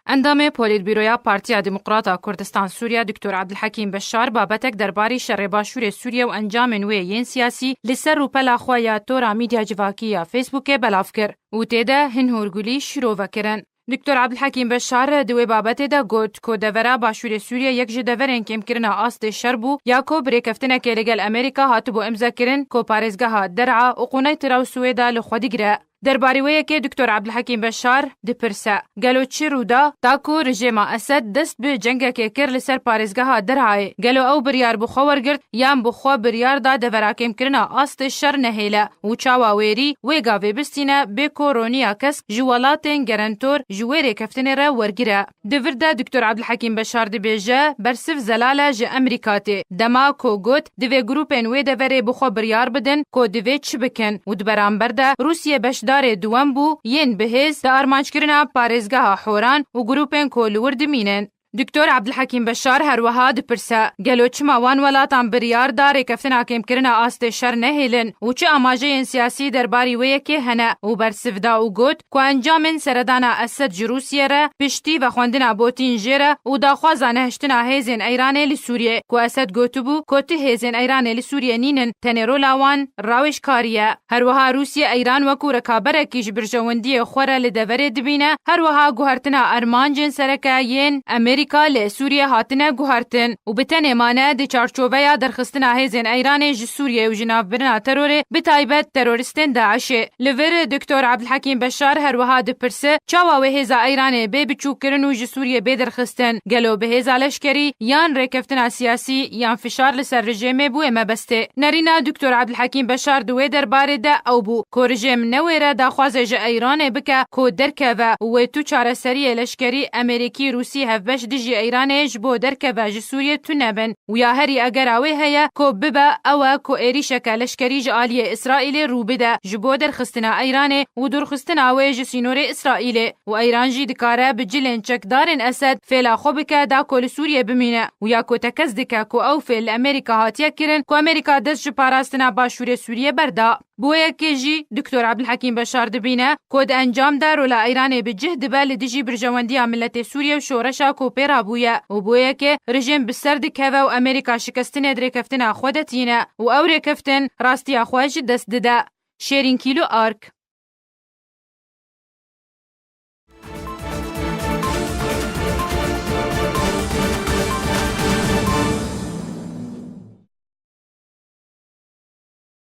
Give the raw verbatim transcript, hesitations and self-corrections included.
Endamê Polîtbîroya Partiya Demokrat a Kurdistan Sûriye Doktor Abdulhekîm Beşar babetek derbarî şerê Başûrê Sûriye û encamên wê yên siyasî li ser rûpela xwe ya tora mîdya civakî ya Facebookê belav kir û tê de hin hûrgulî şîrove kirin. Doktor Abdulhekîm Beşar di wê babetê de got ku devera Başûrê Sûriye yek ji deverên kêmkirina astê şer bû ya ku bi rêkeftinekê li gel Amerîka hatibû imzekirin ku parêzgeha Der'a û Quneytira û Swêda li xwe digire. Derbarî wê yekê Doktor Abdulhekîm Beşar dipirse, gelo çi rû da, ta ku rejêma Esed dest bi cengekê kir li ser parêzgeha Der'ayê? Gelo ew biryar bi xwe wergirt yan bi xwe biryar da devera kêmkirina astê şer nehêle û çawa wêrî wê gavê bistîne bê ku roniya kesk ji welatên gerentor ji wê rêkeftinê re wergire? Di vir de Doktor Abdulhekîm Beşar dibêje, bersiv zelal e ji Amerîka tê. Dema ku got, divê grûpên wê deverê bi xwe biryar bidin ku divê çi bikin û di beramber de Rûsye beşdarê duwem bû yên bihêz di armanckirina parêzgeha Horan û grûpên ku li wir dimînin. Doktor Abdulhekîm Beşar her wiha dipirse, gelo çima wan welatan biryar da rêkeftina kêmkirina astê şer nehêlin û çi amajeyên siyasî derbarî wê yekê hene û bersiv da û got ku encamên seredana Esed ji Rûsye re, piştî vexwendina Botîn jê re û daxwaza nehiştina hêzên Eyranê li Sûriyê ku Esed gotibû ku ti hêzên Eyranê li Sûriyê nînin, tenê rola wan rawêjkarî ye. Her wiha Rûsye Eyran wekû rekaberekî ji berjewendiyê xwe re li deverê dibîne, her wiha guhertina armancên sereke yên Amerîka li Sûriyê hatine guhertin û bi tenê mane di çarçoveya derxistina hêzên Eyranê ji Sûriyê û ji navbirina terorê, bi taybet teroristên DAIŞê. Li vir Doktor Abdulhekîm Beşar her wiha dipirse, çawa wê hêza Eyranê bê biçûkkirin û ji Sûriyê bê derxistin? Gelo bi hêza leşkerî yan rêkeftina siyasî yan fişar li ser rejêmê bûye mebestê? Nerîna Doktor Abdulhekîm Beşar di wê derbarê de ew bû ku rejêm newêre daxwazê ji Eyranê bike ku derkeve û wê tu çareseriyê leşkerî Amerîkî, Rûsî hevbeş dijî Eyranê ji bo derkeve ji Sûriyê tune bin û ya herî egera wê heye ku bibe ew e ku êrîşeke leşkerî ji aliyê Îsraîlê rû bide ji bo derxistina Eyranê û dûrxistina wê ji sînorê Îsraîlê û Eyran jî dikare bi cilên çekdarên Esed fêla xwe bike da ku li Sûriyê bimîne û ya ku tekez dike ku ew fêl li Amerîka hatiye kirin ku Amerîka dest ji parastina Başûrê Sûriyê berda. Bi wê yekê jî Doktor Abdulhekîm Beşar dibîne ku di encam de rola Eyranê bi cih dibe li dijî berjewendiya miletê Sûriye û şoreşa ku pê rabûye û bi wê yekê rejîm bi ser dikeve û Amerîka şikestinê di rêkeftina xwe de tîne û ew rêkeftin rastiya xwe ji dest dide. Şêrîn Kîlo Ark.